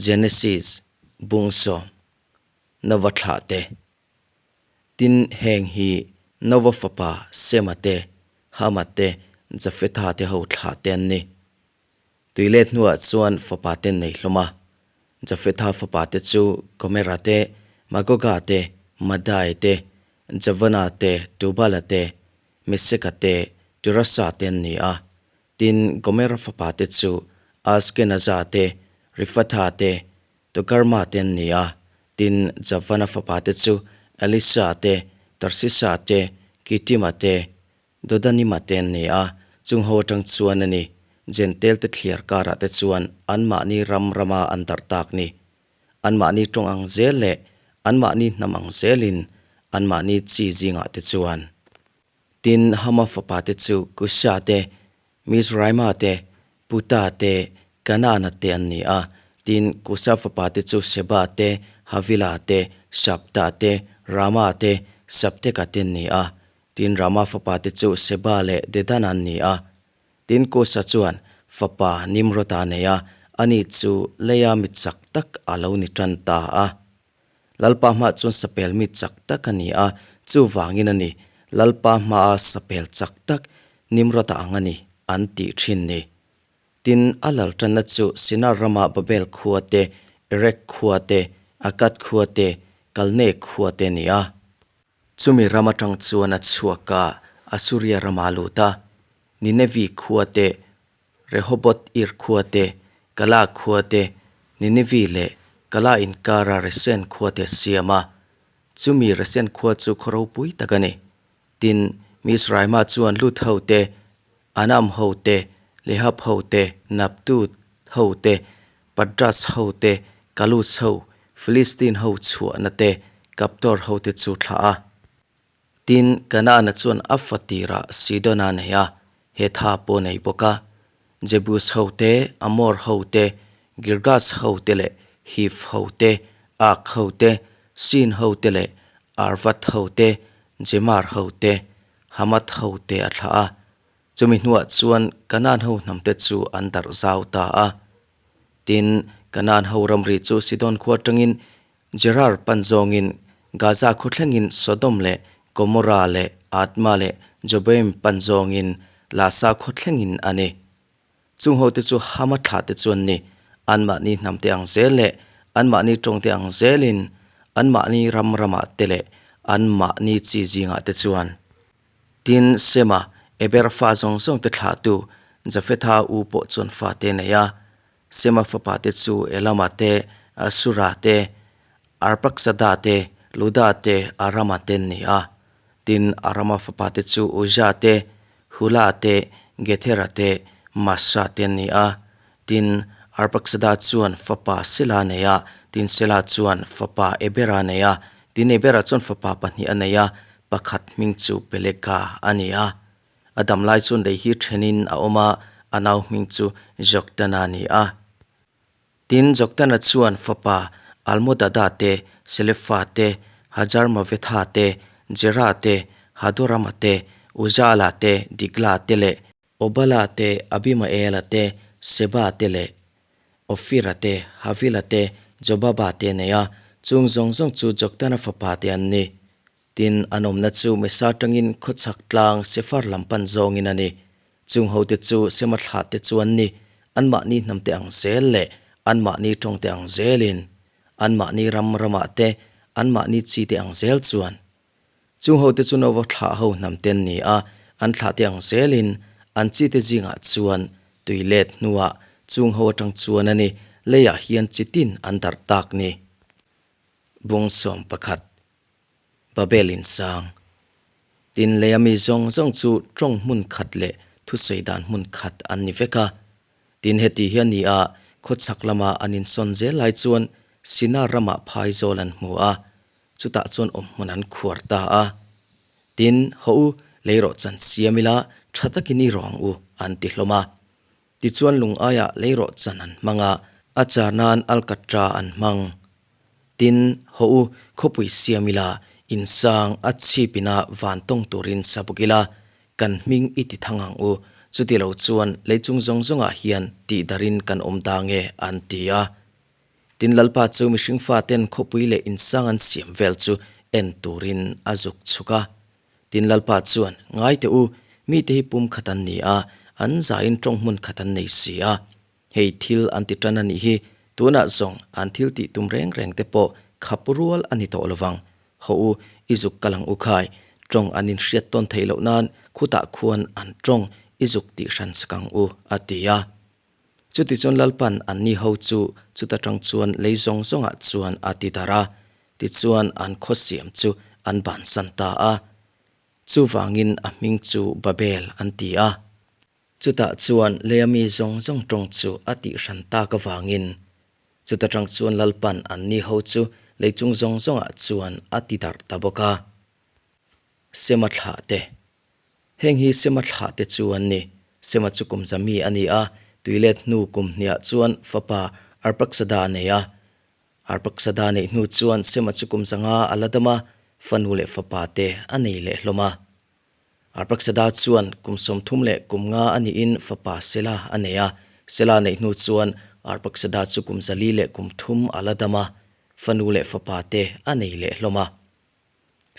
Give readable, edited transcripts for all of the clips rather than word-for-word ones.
Genesis, Bung sawm, Nova thlah te. Tin, heng hi Nova fapa Sema te, Hama te, Jafetha te ho thlah te an ni. Tui let hnuah chuan fapa te nei hlawm a. Jafetha fapa te chu Gomera te, Magoga te, Madai te, Javana te, Tubala te, Meseka te, Tirasa te an ni a. Tin, Gomera fapa te chu Askenaza te, Rifatha te, Togarma te an ni a. Tin, Javana fapa te chu Elisa te, Tarsisa te, Kitima te, Dodanima te an ni a. Chung ho atang chuan a ni, Jentail te thliar karah te chuan anmahni ram rama an darh tak ni. Anmahni tawng ang zel leh anmahni hnam ang zelin anmahni chi zingah te chuan. Tin, Hama fapa te chu Kusha te, Mizraima te, Puta te, Kanaana te an ni a. Tin, Kusa fapa te chu Seba te, Havila te, Sabta te, Rama te, Sabteka te an ni a. Tin, Rama fapa te chu Seba leh Dedan an ni a. Tin, Kusa chuan fapa Nimrod-a a nei a, ani chu leia mi chak tak a lo ni tan ta a. Lalpa hmaah chuan sapel mi chak tak a ni a, chuvangin a ni, Lalpa hmaa sapel chak tak Nimrod-a ang a ni, an tih thin ni. Tin, a lal tanna chu Sinar rama Babel khua te, Erek khua te, Akkad khua te, Kalne khua te a ni a. Chumi ram atang chuan a chhuak a, Asuria rama a lut a. Ninevi khua te, Rehoboth Ir khua te, Kala khua te, Ninevi leh Kala inkara Resen khua te a siam a. Chumi Resen khua chu khaw ropui tak a ni. Tin, Mizraima chuan Lut ho te, Anam ho te, Lehab ho te, Naptu ho te, Patras ho te, Kalus ho, Filistin ho chhuahna te, Kaptor ho te chu thlah a. Tin, Kanaana chuan a fa tirah Sidona nei a, Hetha pawh nei bawk a. Jebus ho te, Amor ho te, Girgas ho te leh Hiv ho te, Ak ho te, Sin ho te leh Arvad ho te, Jemar ho te, Hamath ho te a thlah a. Chumi hnuah chuan Kanaan ho hnamte chu an darh zau ta a. Tin, Kanaan ho ramri chu Sidon khua atangin Gerar pan zawngin Gaza khaw thlengin Sodom leh Gomorra leh Adma leh Joboim pan zawngin Lasa khaw thlengin a ni. Chung hote chu Hama thlahte chu an ni. Anmahni hnamte ang zel leh anmahni tawngte ang zelin anmahni ram ramah te leh anmahni chi zingah te chuan Tin, Sema, Ebera fa zawng zawng te thlahtu Jafetha u pawh chuan fate a nei a. Sema fapate chu Elama te, Asura te, Arpaksada te, Luda te, Arama te an ni a. Tin, Arama fapate chu Uza te, Hula te, Gethera te, Masa te an ni a. Tin, Arpaksada chuan fapa Sela a nei a, tin Sela chuan fapa Ebera a nei a, tin Ebera chuan fapa pahnih a nei a, pakhat hming chu Peleka a ni a. A dam lai chuan lei hi thenin a awm a, a nau hming chu Joktana a ni a. Tin, Joktana chuan fapa Almodada te, Selefa te, Hajarmavetha te, Jera te, Hadorama te, Uzala te, Digla te leh Obala te, Abimaela te, Seba te leh Ofira te, Havila te, Jobaba te a nei a, chung zawng zawng chu Joktana fapa te an ni. Tin, an awmna chu Mesa atangin khawchhak tlang Sefar lam pan zawngin a ni. Chung hote chu Sema thlah te chu an ni, anmahni hnamte ang zel leh anmahni tawngte ang zelin, anmahni ram ramah te, anmahni chi te ang zel chuan. Chung hote chu Nova thlah ho hnam te an ni a, an thlah te ang zelin an chi te zingah chuan tui let hnuah chung ho atang chuan a ni, leiah hian chi tin an darh tak ni. Bung 11 Babel insang Tin leia mi zawng zawng chu tawng hmun khat leh thusawi dan hmun khat an ni vek a. Tin heti hi a ni a, khawchhak lama an insawn zel lai chuan Sinar ramah phai zawl an hmu a, chutah chuan awmhmun an khuar ta a. Tin, haw u, leirawh chan siam ila, tha takin i rawng u, an ti hlawm a. Tichuan lung aiah leirawh chan an hmang a, a char nan alkatra an hmang. Tin, haw u, khawpui siam ila, insang a chhipina van tawng turin sa bawk ila, Kan hming i ti thang ang u, chuti lo chuan leichung zawng zawngah hian tih darin kan awm ta nge an ti a. Tin, Lalpa chu mihring faten khawpui leh insang an siam vel chu en turin a zuk chhuk a. Tin, Lalpa chuan, Ngai teh u, mite hi pum khat an ni a, an zain tawng hmun khat an nei si a. Hei thil an ti tan a nih hi, tunah zawng an thil tih tum reng reng te pawh khap rual a ni tawh lovang. Haw u, i zuk kal ang u khai, tawng an inhriat tawn theih loh nan khutah khuan an tawng i zuk tih hran sak ang u, a ti a. Chutichuan Lalpan anni ho chu chuta tang chuan lei zawng zawngah chuan a ti darh a, tichuan an khaw siam chu an bansan ta a. Chuvangin a hming chu Babel an ti a. Chutah chuan leia mi zawng zawng tawng chu a tih hran tak avangin chuta tang chuan Lalpan anni ho chu lei chung zawng zawngah chuan a ti darh ta bawk a. Sema thlah te Heng hi Sema thlah te chu an ni. Sema chu kum za mi a ni a, tuilet hnu kum hniah chuan fapa Arpaksada a nei a. Arpaksada neih hnu chuan Sema chu kum zanga a la dam a, fanu leh fapa te a nei leh hlawm a. Arpaksada chuan kum 30 leh kum nga a nihin fapa Sela a nei a. Sela neih hnu chuan Arpaksada chu kum 400 leh kum thum a la dam a, fanu leh fapa te a nei leh hlawm a.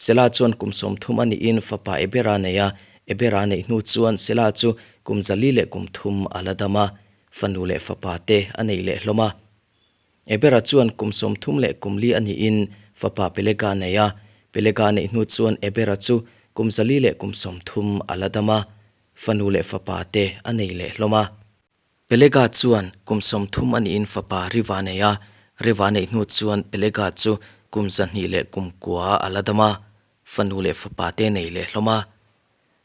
Sela chuan kum 30 a nihin fapa Ebera a nei a, Ebera a neih hnu chuan Sela chu kum 400 leh kum thum a la dam a, fanu leh fapa te a nei leh hlawm a. Ebera chuan kum 30 leh kum li a nihin fapa Pelega a nei a, Pelega a neih hnu chuan Ebera chu kum 400 leh kum 30 a la dam a, fanu leh fapa te a nei leh hlawm a. Pelega chuan kum 30 a niin fapa Riva a nei a, Riva a neih hnu chuan Pelega chu kum 200 leh kum kua a la dam a, fanu leh fapa te nei leh hlawm a.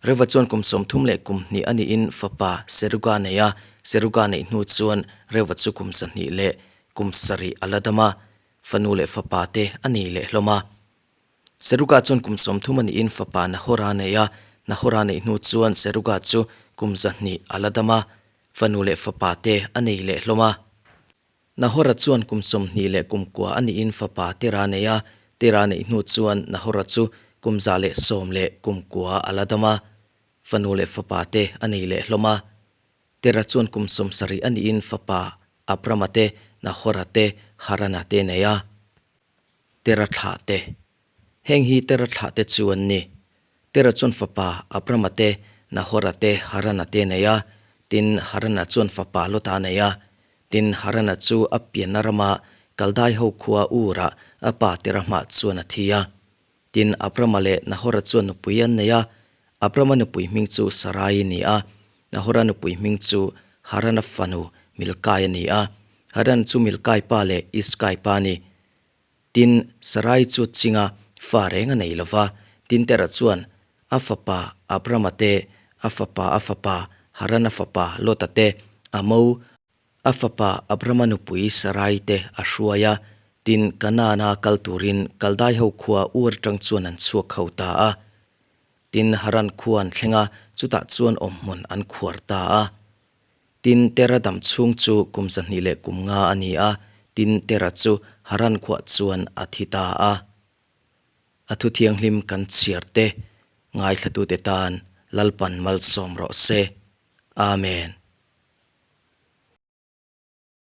Riva chuan kum 30 leh kum hnih a niin fapa Seruga a nei a, Seruga a neih hnu chuan Reva chu kum 200 leh kum sarih a la dam a, fanu leh fapa te a nei leh hlawm a. Seruga chuan kum 30 a niin fapa Nahora a nei a, Nahora neih hnu chuan Seruga chu kum 200 a la dam a, fanu leh fapa te a nei leh hlawm a. Nahora chuan kum 20 leh kum kua a niin fapa Tera a nei a, Tera neih hnu chuan Nahora chu kum 110 leh kum kua a la dam a, fanu leh fapa te a nei leh hlawm a. Tera chuan kum 70 a niin fapa Abrama te, Nahora te, Harana te a nei a. Tera thlah te. Heng hi Tera thlah te chu an ni. Tera chuan fapa Abrama te, Nahora te, Harana te a nei a. Tin, Harana chuan fapa Lota a nei a. Tin, Harana chu a pianna rama Kaldai ho khua Ur-ah a pa Tera hmah chuan a thi a. Tin, Abrama leh Nahora chuan nupui an nei a. Abrama nupui hming chu Sarai a ni a. Nahora nupui hming chu Harana fanu Milkai a ni a. Haran chu Milkai pa leh Iskai pa a ni. Tin, Sarai chu chinga fa reng a nei lo va. Tin, Tera chuan a fapa Abrama te, a fapa a fapa Harana fapa Lota te, a mo, a fapa Abrama nupui Sarai te a hruai a. Tin, Kanaana kal turin Kaldai ho khua Ur atang chuan an chhuak ho ta a. Tin, Haran khua an thleng a, chutah chuan awmhmun an khuar ta a. Tin, Tera dam chhung chu kum 200 leh kum nga a ni a, tin, Tera chu Haran khuah chuan a thi ta a. A thu thianghlim kan chhiar te, ngaithlatute tan Lalpan malsawm rawh se. Amen.